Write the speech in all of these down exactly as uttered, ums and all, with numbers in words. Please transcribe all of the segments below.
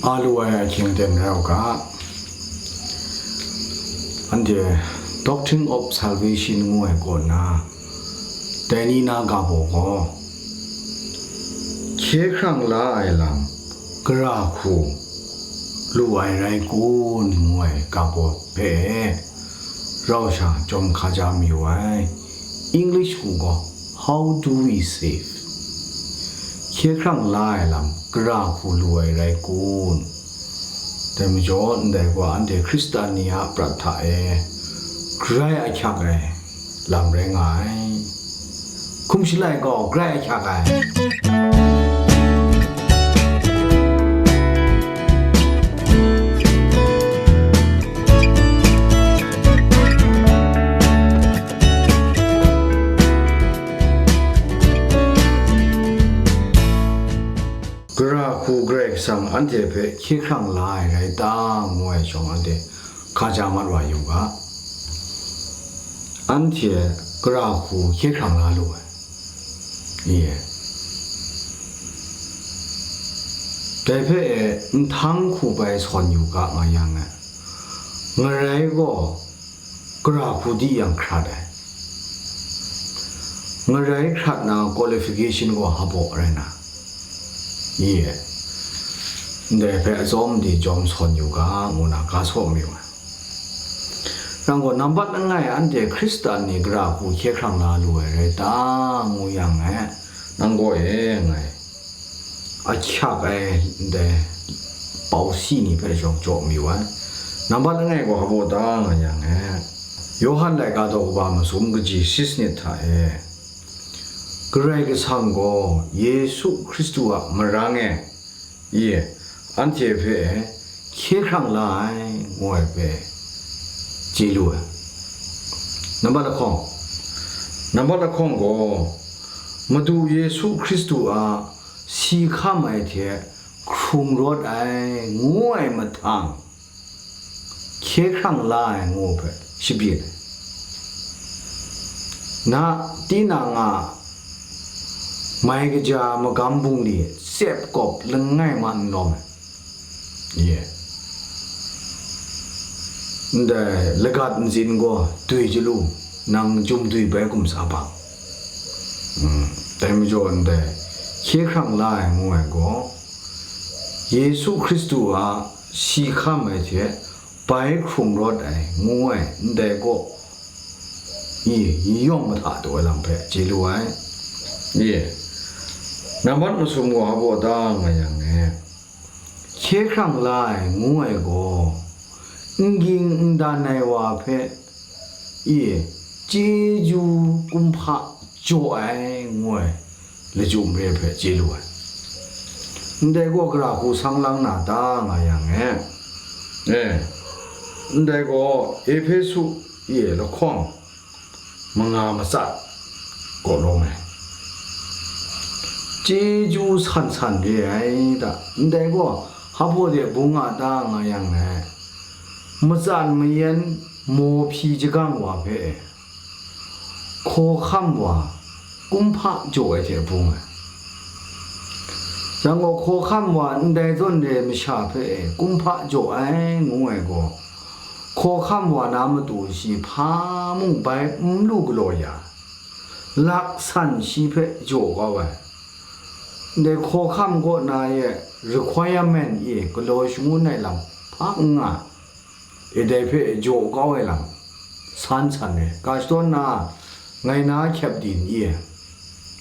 A lu ai ahkying aten rai u ga, anhte Doctrine of Salvation ngu ai kaw na, dai ni na ga baw gaw, hkye hkrang la ai lam, gara hku lu ai rai kun ngu ai ga baw hpe, rau sha jawm hkaja mayu ai. English hku gaw, How do we save? Hkye hkrang la ai lam, gara hku lu ai rai kun? Dai majaw, ndai gaw anhte Hkristan ni a prat hta e grai ahkyak ai lam rai nga ai. Hkum shalai gaw grai ahkyak ai. Gara hku Karai Kasang anhte hpe hkye hkrang la ai rai ta, ngu ai shawng, anhte hkaja mat wa yu ga. Anhte gara hku hkye hkrang la lu ai. Ye. Dai hpe e, nhtang hku bai sawn yu ga nga yang e, ngarai gaw gara hku di yang hkrat ai. Ngarai hkrat na qualification gaw hpa baw rai na? Ye. Ndai hpe atsawm di jawm sawn yu ga, ngu na ga saw mayu ai. Nang gaw nambat langai anhte Hkristan ni gara hku hkye hkrang la lu ai rai ta, ngu yang e, nang gaw e ngai ahkyak ai ndai pau si ni hpe shawng jaw mayu ai. Nambat langai gaw hpa baw ta nga yang e, Yawhan laika daw kaba masum kaji shi sanit hta e, Karai Kasang gaw Yesu Hkristu a marang e, i, anhte hpe hkye hkrang la ai, ngu ai hpe chye lu ai. Nambat lahkawng, nambat lahkawng gaw, Madu Yesu Hkristu a si hkam ai hte hkrung rawt ai, ngu ai mahtang, hkye hkrang la ai ngu hpe shabyin ai. Na, tinang a mai kaja magam bungli tsep kawp langai ma n lawm ai. Ye. Ndai lagat ntsin gaw dwi chyalu, nang jum dwi bai hkum sa bang. Mm, dai majaw ndai hkye hkrang la ai ngu ai gaw, Yesu Hkristu a si hkam ai hte bai hkrung rawt ai ngu ai ndai gaw, i, yi yawng mahta taw ai lam hpe chye lu ai. Ye. Nambat masum gaw hpa baw ta nga yang e, hkye hkrang la ai ngu ai gaw, n ging n dan ai wa hpe, i, chyeju kumhpa jaw ai ngu ai lachyum re hpe chye lu ai. Ndai gaw gara hku sang lang na ta nga yang e, e, ndai gaw Ehpesu, e, lahkawng manga matsat gaw lawm ai. Chyeju san san re ai ta, ndai gaw hpa baw de bung a ta nga yang e, matsan mayan mawhpyi jagang wa hpe e, hkawhkam wa kumhpa jaw ai hte bung ai. Yang gaw, hkawhkam wa ndai zawn re ai masha hpe e kumhpa jaw ai ngu ai gaw, hkawhkam wa na matu shi hpa mung bai n lu galaw ya, laksan shi hpe jaw kau ai. Ndai hkawhkam kaw na e requirement e galaw shangun ai lam hpa n nga. E, dai hpe jaw kau ai lam san san ai. Ga shadawn na, ngai na Kyepdin e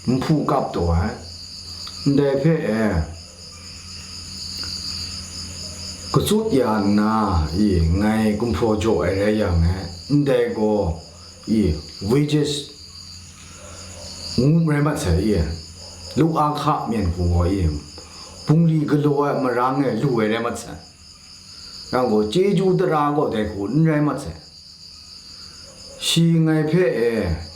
nhpu kap taw ai. Ndai hpe e, katut ya nna, e, ngai gumhpraw jaw ai rai yang e, ndai gaw, e, wages ngu rai mat sai, e, lu a hka myen hku gaw, e, bungli galaw ai marang e lu ai rai mat sai. Yang gaw, chyeju tara gaw dai hku n rai mat sai. Shi ngai hpe e,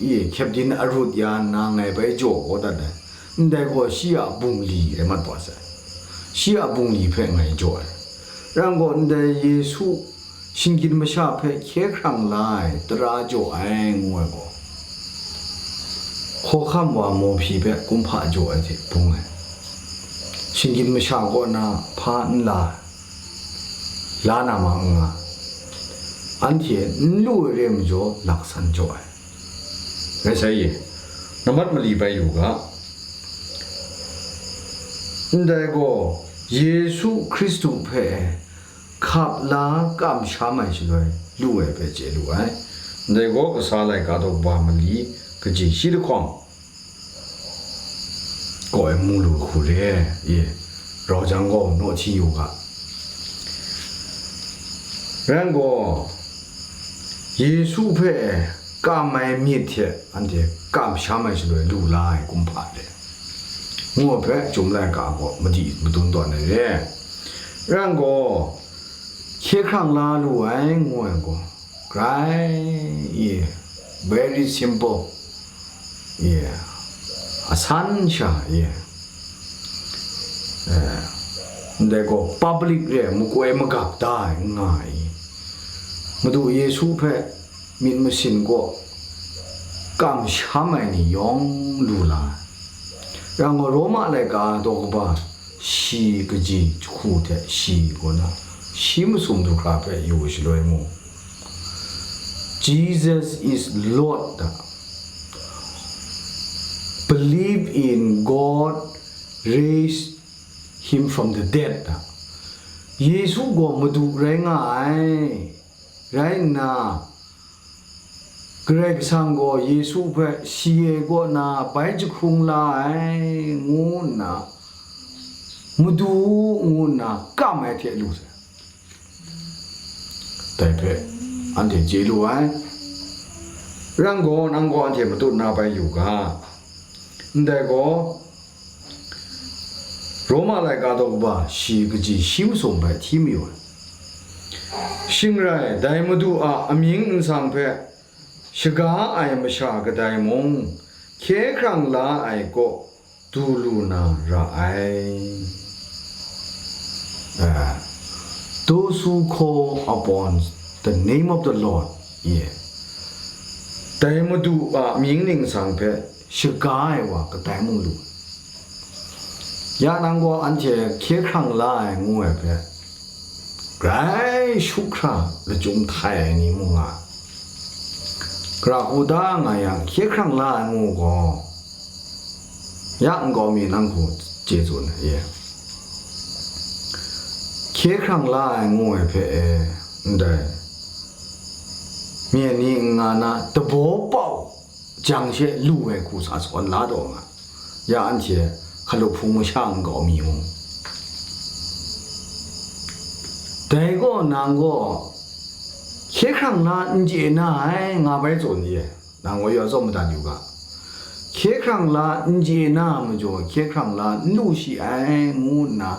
i, Kyepdin arut ya nna ngai bai jaw kau dat ai. Ndai gaw shi a bungli rai mat wa sai. Shi a bungli hpe ngai jaw ai. Yang gaw, ndai Yesu shinggyim masha hpe hkye hkrang la ai tara jaw ai ngu ai gaw, hkawhkam wa mawhpyi hpe kumhpa jaw ai hte bung ai. Shinggyim masha kaw na hpa n la ai. la na ma n nga, anhte n lu ai re majaw laksan jaw ai. Rai sai ye, nambat mali bai yu ga, ndai gaw Yesu Hkristu hpe hkap la kamsham ai shaloi lu ai hpe chye lu ai. Ndai gaw kasa laika daw kaba mali kaji shi lahkawng, kaw ai mu lu hku re, ye, rau jang gaw naw hti yu ga. Rai gaw, Yesu hpe kam ai myit hte anhte kamsham ai shaloi lu la ai kumhpa re, ngu ai hpe Chyum laika gaw madi madun tawn ai re. Rai gaw, hkye hkrang la lu ai ngu ai gaw, grai, ye, very simple, ye, asan sha, ye, eh, ndai gaw public re makoi magap da ai n nga ai. Madu Yesu hpe myit masin kaw kamsham ai ni yawng lu la ai. Rai gaw, Roma laika daw kaba shi kaji jahku hte shi kaw na, shi masum du hkra hpe yu shaloi mu, Jesus is Lord, da. Believe in God raised him from the dead, da. Yesu gaw Madu rai nga ai, rai nna, Karai Kasang gaw Yesu hpe shi ai kaw na bai jahkrung la ai, ngu nna, Madu ngu nna kam ai hte lu sai. Dai hpe anhte chye lu ai. Rai gaw, nang gaw anhte matut na bai yu ga. Ndai gaw, Roma laika daw kaba shi kaji shi masum bai hti mayu ai. Shing rai, dai Madu a amying nsang hpe shaga ai masha kadai mung, hkye hkrang la ai kaw du lu na ra ai. Ah, those who call upon the name of the Lord, ye, dai Madu a mying ningsang hpe shaga ai wa kadai mung lu. Ya nang gaw anhte hkye hkrang la ai ngu ai hpe, grai shu hkra lachyum htai ai ni mung nga ai. Gara hku da nga yang, hkye hkrang la ai ngu gaw, ya nkau mi nang hku chye tsun ai, ye. Hkye hkrang la ai ngu ai hpe e, ndai myen ni n nga na, dabaw pau jang she lu ai hku sa sawn la taw nga. Ya anhte hkalup hpung masha nkau mi mung, dai gaw nang gaw hkye hkrang la n chye na ai, nga bai tsun ye, nang gaw ya tsawm madat yu ga. Hkye hkrang la n chye na majaw, hkye hkrang la n lu shi ai, ngu nna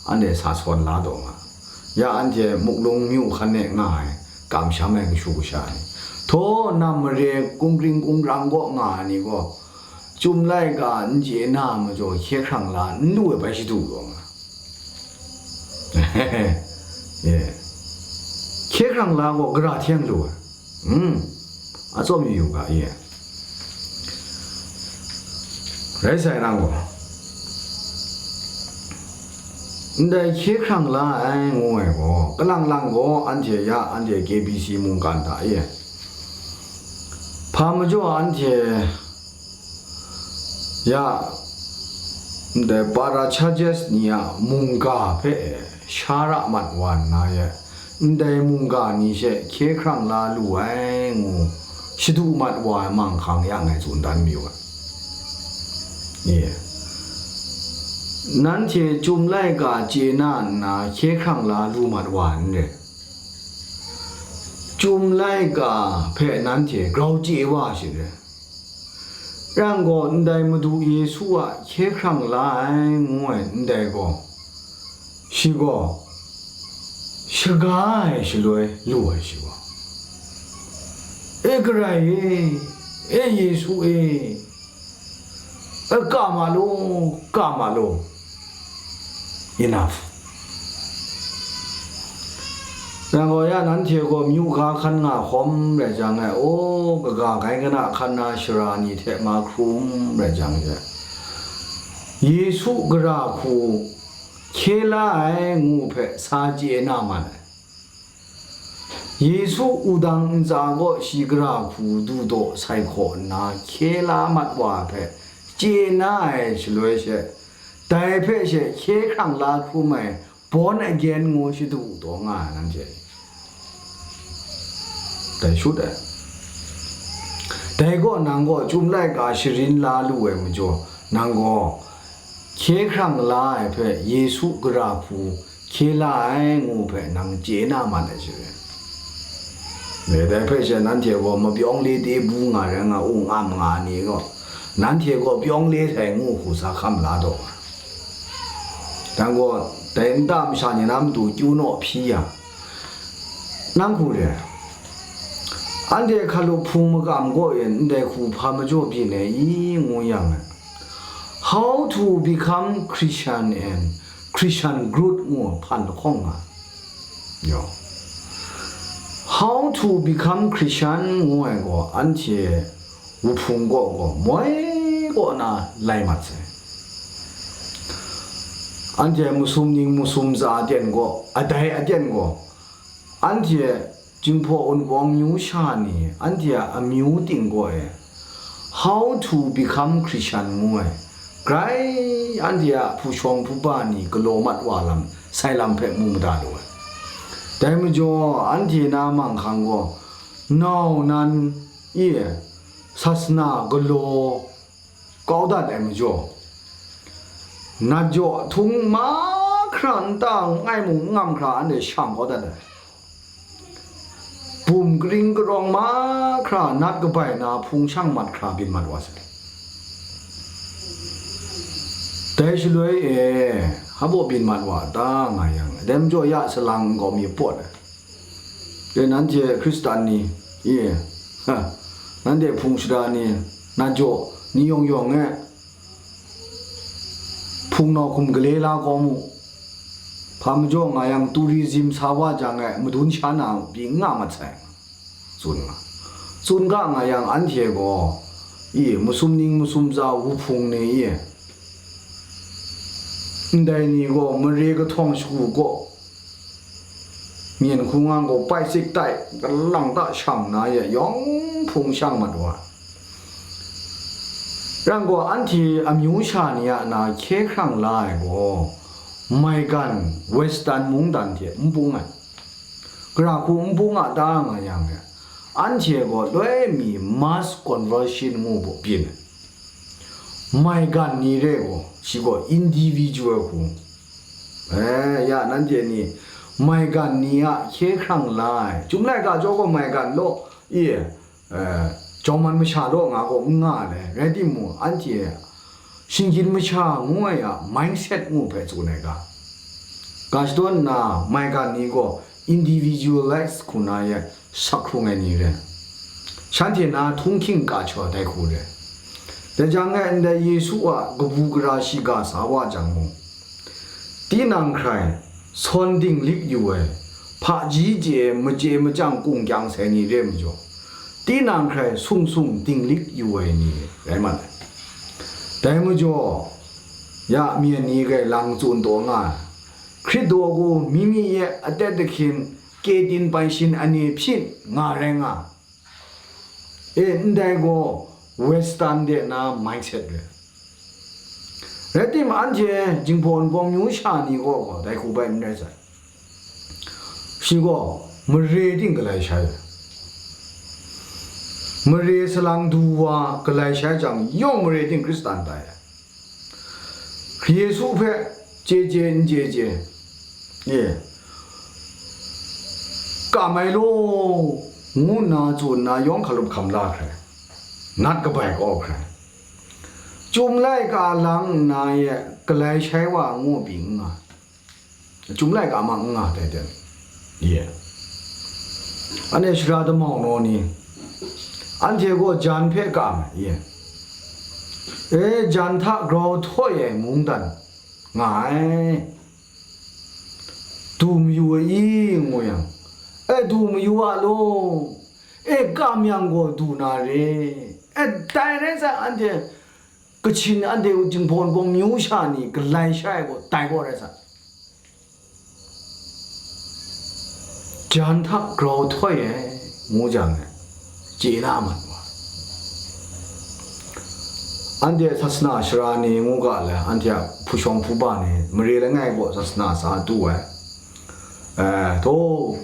anhte sa sawn la taw nga. Ya anhte muklung myu hkan e nga ai, kamsham ai kashu kasha ni, htaw nam mare, kungring kungrang kaw nga ai ni gaw, Chyum laika n chye na majaw, hkye hkrang la n lu ai bai shadu taw nga. Ye. Hkye hkrang la gaw gara hte lu ai? Hmm. Atsawm yu yu ga, ye. Rai sai nang gaw, ndai hkye hkrang la ai ngu ai gaw, kalang lang gaw anhte ya, anhte K B C mungkan hta e, hpa majaw anhte ya, ndai para charges ni a mungga hpe sha ra mat wa nna ye, ndai mungga ni she hkye hkrang la lu ai ngu shadu mat wa ai manghkang ya ngai tsun dan mayu ai. Ye. Nanhte Chyum laika chye na nna hkye hkrang la lu mat wa n re. Chyum laika hpe nanhte grau chye wa shi re. Rai gaw, ndai Madu Yesu a hkye hkrang la ai ngu ai ndai gaw, shi gaw shaga ai shaloi lu ai shi gaw, E Karai e, E Yesu e, e, ka ma law, ka ma law. Enough. Rai gaw ya, nanhte gaw myu ga hkan nga hkawm rai jang e, o, kaga kai kana hkan na shara ni hte ma hkrum rai jang e, Yesu gara hku hkye la ai ngu hpe sa chye na man ai. Yesu wudang ntsa gaw shi gara hku du daw sai hkaw nna hkye la mat wa hpe chye na ai shaloi she, dai hpe she hkye hkrang la hkrum ai born again ngu shadu taw nga ai nanhte. Dai shut ai. Dai gaw nang gaw chyum laika sharin la lu ai majaw, nang gaw hkye hkrang la ai hpe Yesu gara hku hkye la ai ngu hpe nang chye na man ai shaloi. Dai hpe she nanhte gaw mapyawng le de bu nga rai nga, u ngam nga ni gaw, nanhte gaw pyawng le sai ngu hku sa hkam la daw ai. Nang gaw dai nta masha ni na matu kyu naw hpyi yang, nang hku re ai. Anhte hkalup hpung makam gaw e ndai hku hpa majaw byin ai i ngu yang, How to become Christian and Christian growth ngu hpan lahkawng nga. Yo. How to become Christian ngu ai gaw anhte wuhpung kaw gaw moi kaw na lai mat sai. Anhte masum ning masum tsa aten gaw, adai aten gaw, anhte Jinghpaw Wunpawng myu sha ni, anhte a amyu ting gaw e, How to Become Christian ngu ai, grai anhte a hpu shawng hpu ba ni galaw mat wa lam, sai lam hpe mu mada lu ai. Dai majaw, anhte na manghkang gaw, nau nan e, sasana galaw kau dat ai majaw, nat jaw htung mahkra nta n-, ngai mung n ngam hkra anhte shang kau dat ai. Bum karing karawng mahkra nat kabai na hpung shang mat hkra byin mat wa sai. Dai shaloi e, hpa baw byin mat wa ta nga yang, dai majaw ya salang nkau mi pawt ai. E, nanhte Hkristan ni, e, ha, nanhte hpung shada ni, nat jaw ni yawng yawng e, hpung nau hkum gale la kau mu. Hpa majaw nga yang, tourism sa wa jang e, madun sha na pyi n nga mat sai, tsun nga. Tsun ga nga yang, anhte gaw, e, masum ning masum tsa wuhpung ni, e, ndai ni gaw mare kahtawng shagu gaw, myen hku ngang gaw paisik tai, kalang ta shang na ye, yawng hpung shang mat wa. Rang gaw, anhte amyu sha ni a na hkye hkrang la ai gaw, maigan Western mungdan hte n bung ai. Gara hku n bung a ta nga yang e, anhte gaw loi mi mass conversion ngu baw byin ai. Maigan ni re gaw, shi gaw individual hku. E, ya, nanhte ni, maigan ni a hkye hkrang la ai. Chyum laika jaw gaw maigan law, e, e, jawman masha law nga gaw n nga ai, rai timung, anhte shinggyim masha ngu ai a mindset ngu hpe tsun ai ga. Ga shadawn nna, maigan ni gaw individualize hku na ye, sak hkrung ai ni re, shanhte na htunghking ka shaw dai hku re. Dai jang e ndai Yesu a kabu gara shiga sa wa jang mung, tinang hkrai sawn dinglik yu ai, hpaji chye machye machyang kung kyang sai ni re majaw, tinang hkrai sung sung dinglik yu ai ni rai mat ai. Dai majaw, ya myen ni gai lang tsun taw nga ai, Hkrit daw gaw mi mi ye atet ahkyin, kyetin paishin ani hpyi nga rai nga. E, ndai gaw Western de na mindset re. Rai timung, anhte Jinghpaw Wunpawng myu sha ni gaw, gaw dai hku bai n rai sai. Shi gaw mare ting galai shai ai. Mare salang du wa galai shai jang, yawng mare ting Hkristan tai ai. Yesu hpe chye chye n chye chye, e, kam ai law, ngu nna tsun nna yawng hkalup hkam la hkrai, nat kabai kau hkrai, Chyum laika lang nna ye galai shai wa ngu pyi n nga. Chyum laika mang n nga dai ten, ye. Anhte sara damau naw ni, anhte gaw jan hpe kam ai, ye. E, jan hta grau htaw ai mungdan nga ai. Du mayu ai i, ngu yang, e, du mayu a law, e, kam yang gaw du na re, e, dai rai sai, anhte Kachin anhte Jinghpaw Wunpawng myu sha ni galai shai ai gaw dai gaw rai sa. jan hta grau htoi ai, ngu jang e, chye na mat wa. Anhte sasana sara ni ngu ga le, anhte a hpu shawng hpu ba ni, mare langai gaw sasana sa tu ai. Eh, to,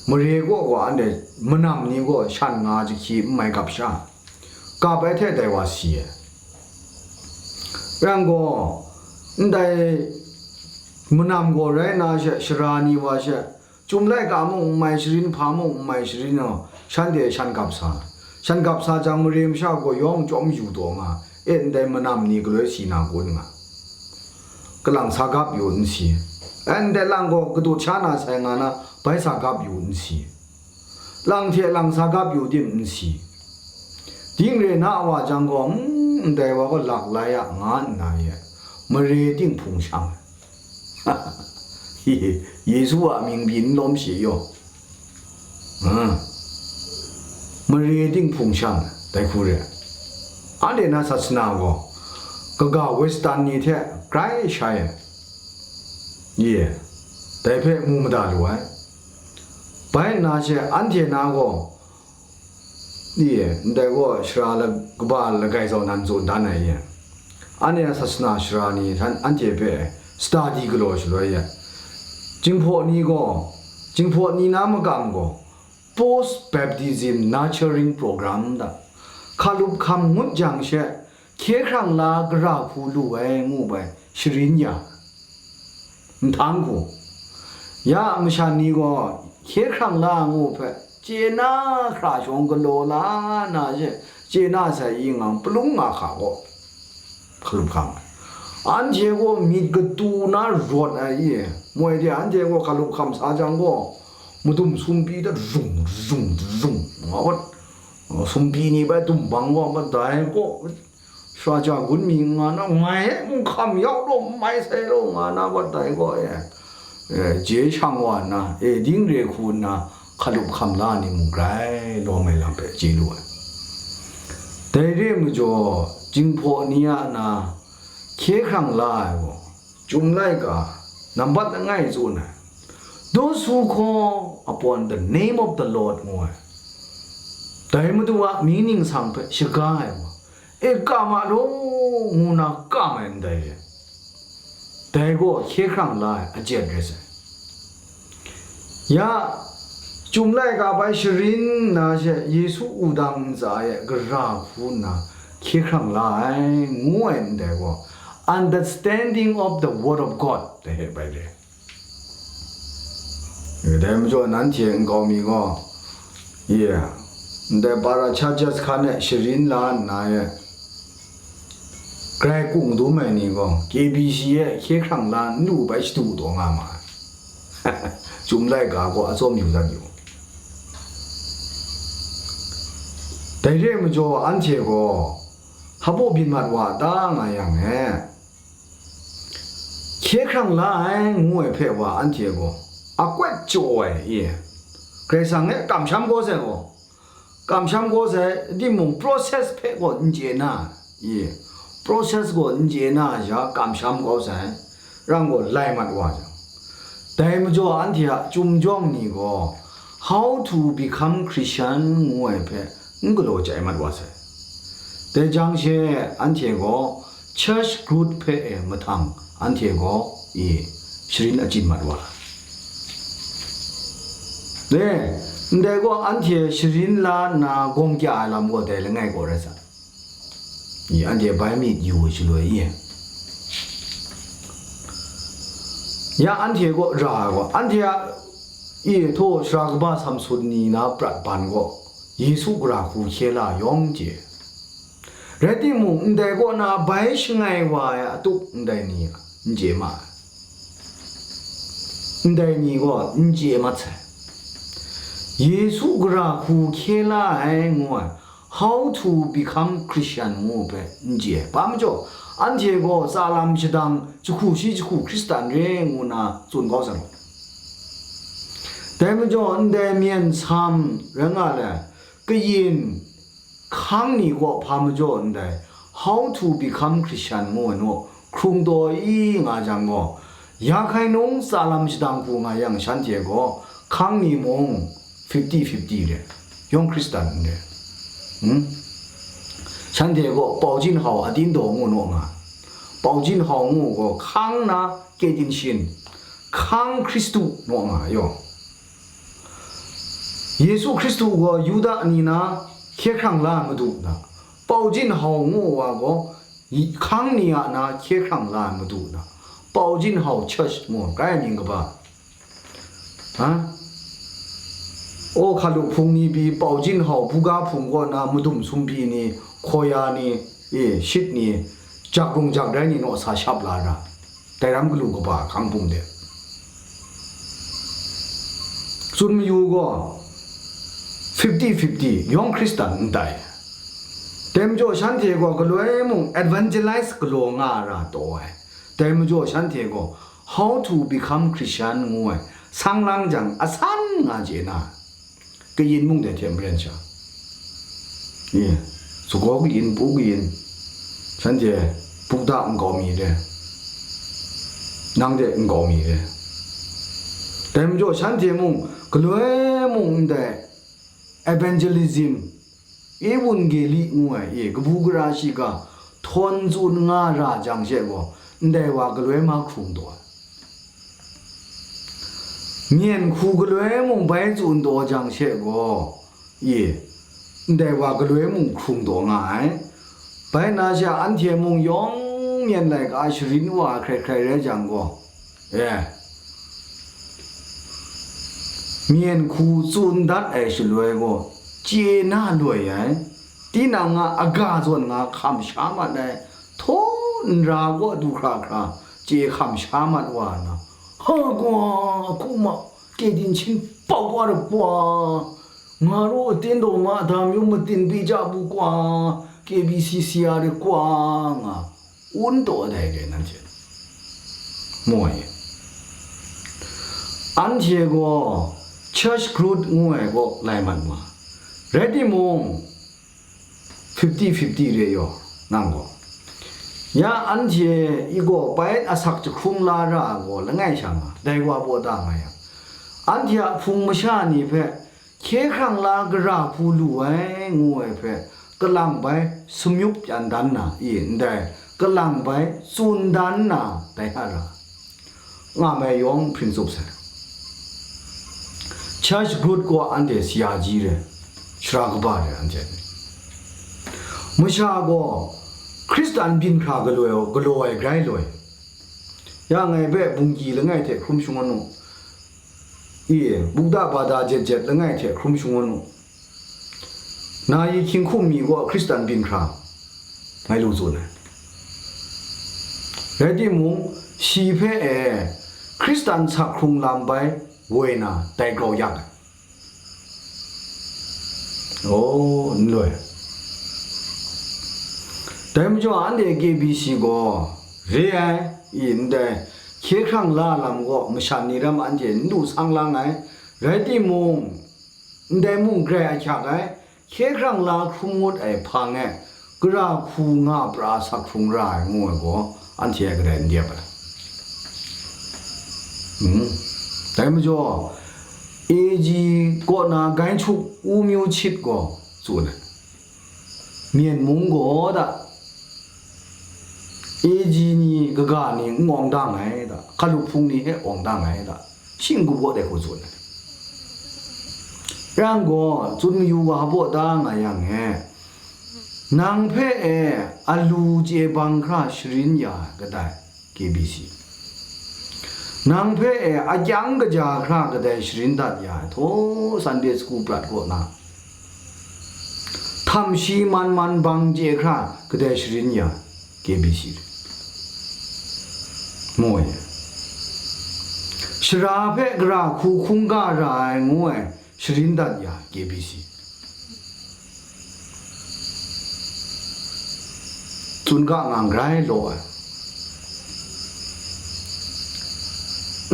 mare gaw gaw anhte manam ni gaw shan nga jahki n mai gap sha, gap ai hte dai wa si ai. Yang gaw, ndai manam gaw rai na she, sara ni wa she, Chyum laika mung n mai sharin, hpa mung n mai sharin naw, shanhte shan gap sa. Shan gap sa jang, mare masha gaw yawng chyawm yu taw nga, e, ndai manam ni galoi si na kun nga, kalang sa gap yu n si. E, ndai lang gaw kadut sha na sai nga na, bai sa gap yu n si. Lang hte lang sa gap yu tim n si. Ding re na wa jang gaw, mm, ndai wa gaw lak lai a nga nna ye, mare ting hpung shang. Yesu a mying pyi n lawm shi yaw. Ah. Mare ting hpung shang dai hku re. Anhte na sasana gaw, kaga Western ni hte grai shai ai. Ye, dai hpe mu mada lu ai. Bai nna she anhte na gaw, Ni, ndai gaw sara la-, kaba langai zau nan zawn dan ai ye. Anhte a sasana sara ni htan anhte hpe study galaw shaloi ye. Jinghpaw ni gaw, Jinghpaw ni na makam gaw, post baptism nurturing program da, hkalup hkam ngut jang she, hkye hkrang la gara hku lu ai ngu bai sharin ya, nhtang hku, ya masha ni gaw hkye hkrang la ngu hpe chye na hkra shawng galaw la na she, chye na sai i ngang palung nga hka gaw, hkalup hkam ai. Anhte gaw myit katu na rawt ai i, moi de anhte gaw hkalup hkam sa jang gaw, madum sumpi dat rung rung rung nga wat, sumpi ni bai dum bang gaw, madai gaw, Sara ja gun mi nga na, ngai e mung hkam yau law, n mai sai law nga na, wat dai gaw e, e, je shang wa nna, e, ding re hku nna, hkalup hkam la ni mung grai lawm ai lam hpe chye lu ai. Dai re ai majaw, Jinghpaw ni a na hkye hkrang la ai gaw, Chyum laika, nambat langai tsun ai, "Those who call upon the name of the Lord," ngu ai. Dai Madu a mying ningsang hpe shaga ai wa, e kam a law, ngu na kam ai ndai e. Dai gaw hkye hkrang la ai ajet rai sai. Ya, Chyum laika bai sharin nna she Yesu wudang ntsa e gara hku nna hkye hkrang la ai, ngu ai ndai gaw, understanding of the word of God, dai e bai re. Dai majaw nanhte nkau mi gaw, ye, ndai para churches hkan e sharin la nna e, grai kung dum ai ni gaw, K B C e hkye hkrang la n lu bai shadu taw nga ma ai. Chyum laika gaw atsawm yu dat yu. Dai re ai majaw, anhte gaw hpa byin mat wa ta nga yang e, hkye hkrang la ai ngu ai hpe wa anhte gaw akwat chyaw ai i? Karai Kasang e kamsham kau sai gaw, kamsham kau sai, timung process hpe gaw n chye na i? Process gaw n chye na ai sha, kamsham kau sai, rang gaw lai mat wa jang, dai majaw anhte a chyum jawng ni gaw, "How to become Christian," ngu ai hpe n galaw chyai mat wa sai. Dai jang she anhte gaw church growth hpe e mahtang anhte gaw i sharin achyin mat wa ai. Dai, ndai gaw anhte sharin la nna gawng kya ai lam gaw dai langai gaw rai sa. I, anhte bai myit yu ai shaloi i, ya anhte gaw ra ai gaw, anhte a, i, htaw sara kaba Samson ni na prat ban gaw, Yesu gara hku hkye la yawng chye. Rai timung, ndai kaw na bai shangai wa ai atuk ndai ni n chye ma ai. Ndai ni gaw n chye mat sai. Yesu gara hku hkye la ai ngu ai, "How to become Christian," ngu hpe n chye ai. Hpa majaw, anhte gaw tsa lam shadang, jahku shi jahku Hkristan re ngu na tsun kau sa gaw. Dai majaw, ndai myen sam rai nga le, kayin hkang ni kaw hpa majaw ndai, "How to become Christian," ngu ai naw, hkrung taw i nga jang gaw, ya hkai nung tsa lam shadang hku nga yang shanhte gaw, Hkang ni mung fifty fifty re, yawng Hkristan n re. Hmm? Shanhte gaw Pau Jin Hau a tindaw ngu naw nga, Pau Jin Hau ngu gaw hkang na Kyetin Shin, hkang Hkristu naw nga yaw. Yesu Hkristu gaw Yuda ni na hkye hkrang la ai Madu na, Pau Jin Hau ngu wa gaw hkang ni a na hkye hkrang la ai Madu na, Pau Jin Hau church ngu ai mying kaba. Ha? O, hkalu hpung ni pyi, Pau Jin Hau, buga hpung kaw na madum sumpyi ni, hkawya ni, e, shit ni, jak rung jak rai ni naw sa shap la ra, dai ram galu kaba hkang bum de. Tsun mayu gaw, fifty fifty, yawng Hkristan n tai. Dai majaw shanhte gaw galoi mung evangelize galaw nga ra taw ai. Dai majaw shanhte gaw, How to Become Christian ngu ai sang lang jang asan nga chye na, kayin mung dai hte maren sha, e, sagaw kayin, pu kayin, shanhte bukda nkau mi re, nang de nkau mi re. Dai majaw shanhte mung galoi mung ndai evangelism, Ewangeli ngu ai, e, kabu gara shiga htawn tsun nga ra jang she gaw, ndai wa galoi ma hkrung taw ai. Myen hku galoi mung bai tsun taw jang she gaw, e, ndai wa galoi mung hkrung taw nga ai. Bai na she anhte mung yawng myen laika sharin wa hkrai hkrai rai jang gaw, e, myen hku tsun dat ai shaloi gaw, chye na loi ai, tinang a aga zawn nga hkam sha mat ai, htaw nra kaw du hkra hkra chye hkam sha mat wa na, ha, kwa, hku ma, Kyetin Shin pau wa ra kwa, nga ru, atin daw ma da myu matin bi ja bu kwa, K B C C R kwa nga, un taw dai re nanhte. Moi. Anhte gaw church growth ngu ai kaw lai mat ma. Rai timung, fifty fifty re yaw, nang gaw. Ya anhte i gaw bai asak jahkrung la ra gaw langai sha nga, dai wa baw da nga yang, anhte a hpung masha ni hpe, hkye hkrang la gara hku lu ai, ngu ai hpe, kalang bai samyup yan dan na, i, ndai, kalang bai tsun dan na, dai hta ra, nga mai yawng hpring tsup sai. Church growth gaw anhte sayaji re, sara kaba re anhte. Masha gaw Hkristan byin hkra galaw, galaw ai grai loi. Ya ngai hpe bungli langai hte hkrum shangun u. I, Buddha bada jet jet langai hte hkrum shangun u. Na i hkying hkum mi gaw Hkristan byin hkra, ngai lu tsun ai. Rai timung, shi hpe e Hkristan sak hkrung lam bai woi na dai grau yak ai. Oh, n loi. Dai majaw anhte K B C gaw re ai, i ndai hkye hkrang la lam gaw masha ni ram anhte n du sang lang ai, rai timung, ndai mung grai ahkyak ai, hkye hkrang la hkrum ngut ai hpang e, gara hku nga pra sak hkrung ra ai ngu ai gaw, anhte a kadai n dep ai. Mm. Dai majaw, A G kaw na Gainchuk Wu Myu Chit gaw tsun ai. Myen mung gaw da, A G ni kaga ni n awng dang ai da, hkalup hpung ni he awng dang ai da, shing kabaw dai hku tsun ai. Yang gaw, tsun mayu wa baw da nga yang e, nang hpe e alu chye bang hkra sharin ya ai kadai, K B C. Nang hpe e akyang kaja hkra kadai sharin dat ya ai, htaw Sunday school prat kaw na, htam shi man man bang chye hkra kadai sharin ya, K B C. Moi. Sara hpe gara hku hkungga ra ai ngu ai, sharin dat ya, K B C. Tsun ga nga n grai law ai.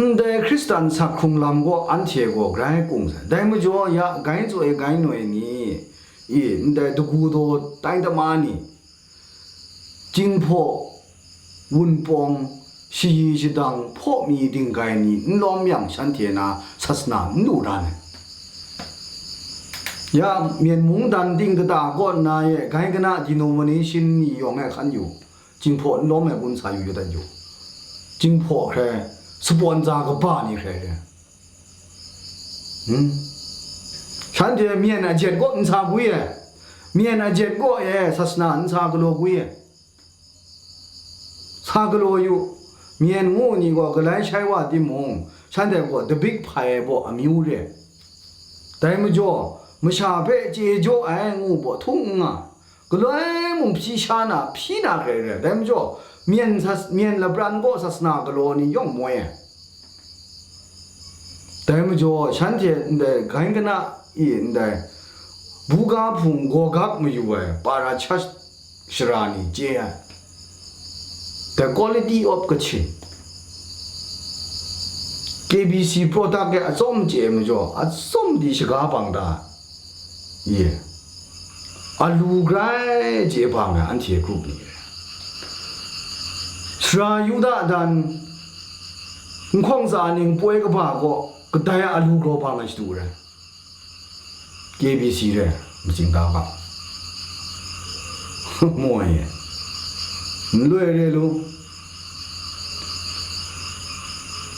Ndai Hkristan sak hkrung lam gaw anhte gaw grai kung sai. Dai majaw ya, gai tsoi gai noi ni, i, ndai dagu daw tai dama ni, Jinghpaw, Wunpawng, shayi shadang hpaw mi dinggai ni n lawm yang, shanhte na sasana n lu ra ai. Ya, Myen mungdan ting kata kaw nna ye, gai kana denomination ni yawng e hkan yu, Jinghpaw n lawm ai kun sa yu yu dat yu. Jinghpaw hkrai, sapawn za kaba ni hkrai re. Hmm? Shanhte Myen a jet kaw n sa gwi ai, Myen a jet kaw e sasana n sa galaw gwi ai. Sa galaw yu, Myen ngu ni gaw galai shai wa timung, shanhte gaw dabik hpai ai baw amyu re. Dai majaw, masha hpe chye jaw ai ngu baw htung n nga, galoi mung hpyi sha na, hpyi na hkrai re. Dai majaw, Myen sas-, Myen lapran kaw sasana galaw ni yawng moi ai. Dai majaw, shanhte ndai gai kana i ndai buga hpung gawgap mayu ai para church shara ni chye ai. The quality of Kachin. K B C product e atsawm chye ai majaw, atsawm di shaga bang da ai. Ye. Alu grai chye bang ai anhte group ni re. Sara Yuda dan, nhkawng tsa ning poi kaba gaw kadai alu grau bang ai shadu rai. K B C re, matsing ga ga. Moi e. N loi re lu.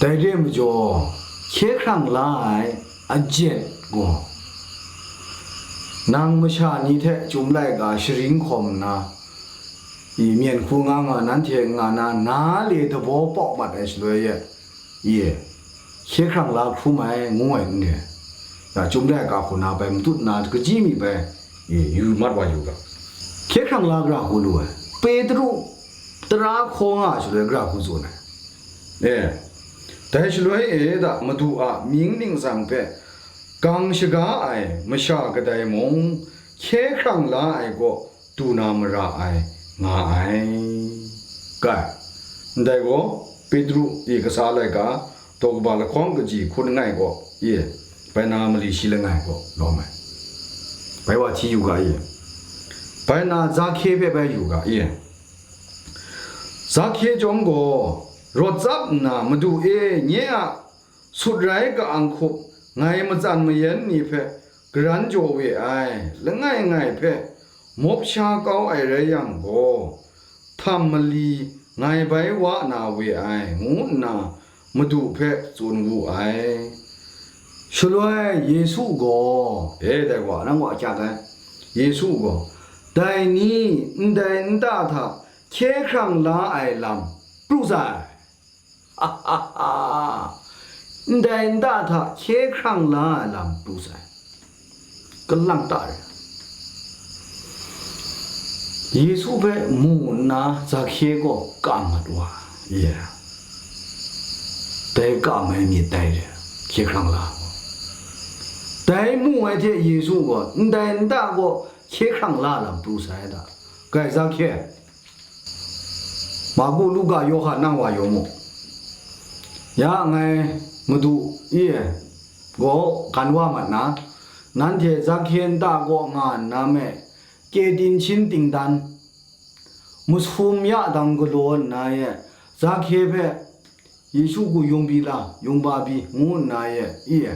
Dai re majaw, hkye hkrang la ai ajet gaw, nang masha ni hte Chyum laika sharin hkawm nna, i myen hku nga nga nanhte nga na, na le dabaw pawk mat ai shaloi e, i hkye hkrang la hkrum ai, ngu ai n re. Ya, Chyum laika hku na bai matut na kaji mi bai, i, yu mat wa yu ga. Hkye hkrang la gara hku lu ai, Petru tara hkaw nga shaloi gara hku tsun ai. E, dai shaloi e da Madu a mying ningsang hpe gang shaga ai masha kadai mung, hkye hkrang la ai kaw du na mara ai nga ai. Kai, ndai gaw, Petru i kasa laika, daw kaba lahkawng kaji hkun ngai gaw, i, bai na mali shi langai gaw lawm ai. Bai wa hti yu ga, i, bai na Zahkye hpe bai yu ga, i. Zahkye chyawm gaw, rawt tsap nna, Madu e, nye a sut rai ka-ang hkup, ngai matsan mayan ni hpe garan jaw we ai, langai ngai hpe mawp sha kau ai rai yang gaw, htam mali ngai bai wa na we ai, ngu nna Madu hpe tsun wu ai. Shaloi Yesu gaw, e, dai wa, nang wa ahkyak ai, Yesu gaw, dai ni ndai nta hta hkye hkrang la ai lam pru sai. Ndai nta hta hkye hkrang la ai lam pru sai. Kalang ta re. Yesu hpe mu nna Zahkye gaw kam mat wa, ye. Dai kam ai myit dai re, hkye hkrang la. Dai mu ai hte Yesu gaw, ndai nta gaw hkye hkrang la lam pru sai da. Kai Zahkye, Marku, Luka, Yawhan nang wa yaw mu. Ya ngai Madu e gaw gan wa mat na, nanhte Zahkye nta kaw nga nna me, kye din shin ting dan, masum ya dang galaw nna ye, Zahkye hpe Yesu gaw yung bi la, yung ba bi, ngu nna ye, i e.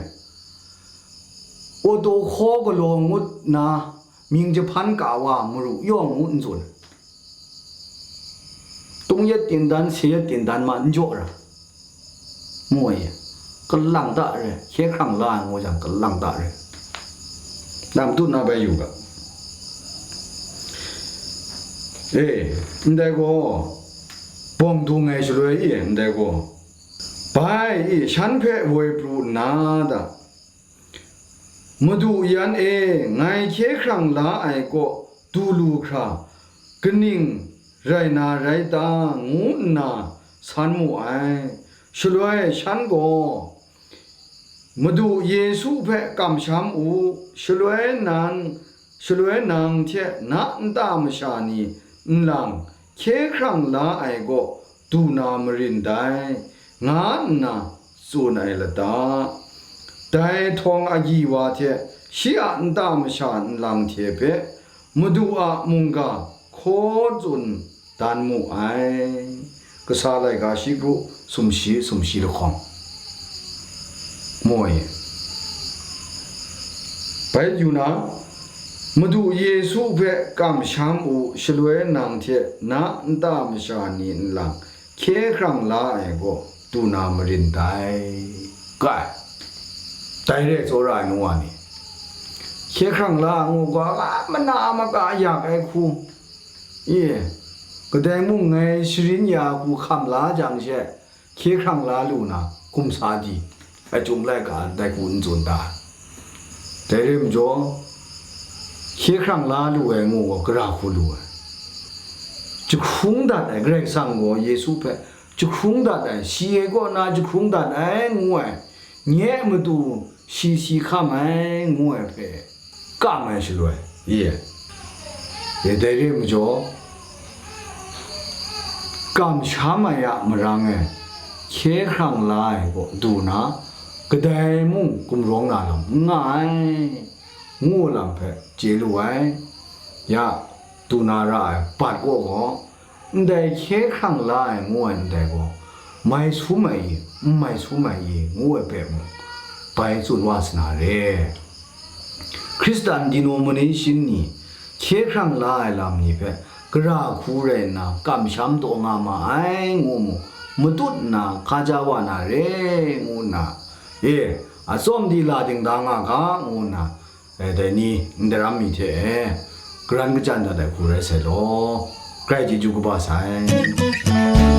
Oto hkaw galaw ngut nna, mying jahpan ka wa maru yawng ngu n tsun. Tung yet tin dan, se yet tin dan ma n jaw ra. Mu ai, kalang ta re, hkye hkrang la ai ngu jang, kalang ta re. Dam tut na bai yu ga. E, ndai gaw, bawng dung ai shaloi e, ndai gaw, bai e, shan hpe woi pru nna da, Madu yan e, ngai hkye hkrang la ai kaw du lu hkra, kaning rai na rai ta, ngu nna san mu ai. Shaloi shan gaw, Madu Yesu hpe kamsham u, shaloi nan, shaloi nang hte na nta masha ni nlang hkye hkrang la ai gaw du na marin dai, nga nna tsun ai lata? Dai htawng agyi wa hte shi a nta masha nlang hte hpe Madu a mungga hkaw tsun dan mu ai. kasa laika shi kru, sumshi, sumshi lahkawng. Moi. Bai yu na, Madu Yesu hpe kamsham u, shaloi nang hte na nta masha ni nlang hkye hkrang la ai gaw, du na marin dai. Kai, dai re tsawra ai nu wa ni, hkye hkrang la ai ngu gaw, a mana maka yak ai hku, e, kadai mung ngai sharin ya hku hkam la jang she, hkye hkrang la lu na, hkum sa di, achyum laika dai hku n tsun ta. Dai re majaw, hkye hkrang la lu ai ngu gaw, gara hku lu ai. Jahkrung dat ai, Karai Kasang gaw Yesu hpe jahkrung dat ai, shi e kaw na jahkrung dat ai, ngu ai, nye a matu shi si hkam ai, ngu ai hpe kam ai shaloi, ye, ye dai re majaw, kamsham ai a marang e hkye hkrang la ai kaw du na, kadai mung gumrawng na lam n nga ai, ngu lam hpe chye lu ai. Ya, du na ra ai bat kaw gaw, ndai hkye hkrang la ai ngu ai ndai gaw, mai sum ai i, n mai sum ai i, ngu ai hpe mung, bai tsun wa sa na re. Hkristan denomination ni hkye hkrang la ai lam ni hpe gara hku rai nna kamsham taw nga ma ai ngu mu, matut nna hkaja wa na re ngu nna, e, atsawm di la dingda nga ga ngu nna, e, dai ni ndaram mi hte e, karan kachyan dat ai hku rai sai law, grai chyeju kaba sai.